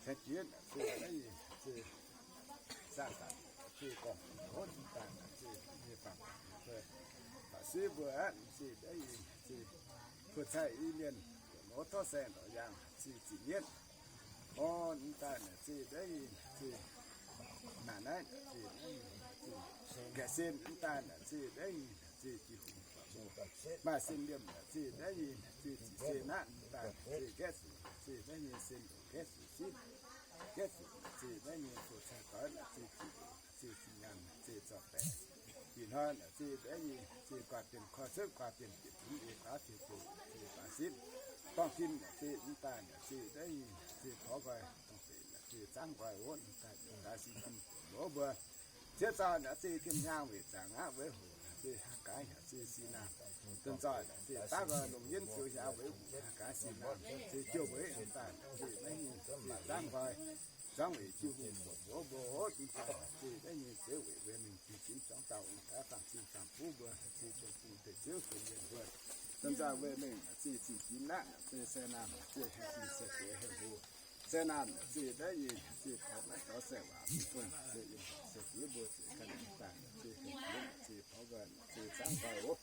Tengx jiex se daaih yie se zaah daaih se gorngv hov daaih se nyei baac se baac se mbuo aqv se daaih yie se kuv cai i mienh nor tov saeng lorz yangh se ziqc mienv. Orv daaih se daaih yie se naaic naaiv se nqaeqv sin daaih se daaih yie se jiex hungh maaih sin liemh se daaih yie se ziqc se naaiv daaih se nqaeqv zuqc se daaih yie se nqaeqv zuqc sipv, nqaeqv zuqc se daaih yie fu cai doix se ziqc se zinh nyaanh se zorqv baeqc. Ih hnoi se daaih yie se guaax bienh koi cuotv guaax bienh bieqc bun ei guaav fiev zuqc se guaax sipv. Dorngh tin se daaih se daaih yie se porv nqoi, dorngh beic se zaangv nqoi wuov daaih daaih sin tin mbuo mbuo Ziex zauh naaic se tim hnyangx weic zaangc aqv, weic hoc naaic se haih gaax yaac se sin naamh. Dongh zoih naaic se daav nqoi longc yienv ziouc hiaaux weic hoc haih gaax sin naamh. Se jouh weic daaih se naaiv nyei se zaangv nqoi, zaangv weic jiu hungh mbuoqc mbuox mbuo dongh zoih naaic se naaiv nyei zeiv weic weic mingh zingh ginv zuangx dauh ong gaax faam sin faam buv mbuo se dongh bung deix ziouv dongh mienh mbuo. Dongh zoih weic mingh naaic se zingh ginv aqv, naaic se se naamh naaic se haih zingh se deix haih hlo. Se naamh naaic se daaih yie se taux naaic dorh se waac mv fungx se yiem se diev mbuo se ganh daaih naaic se se taux ganh se zaangv daaih oc.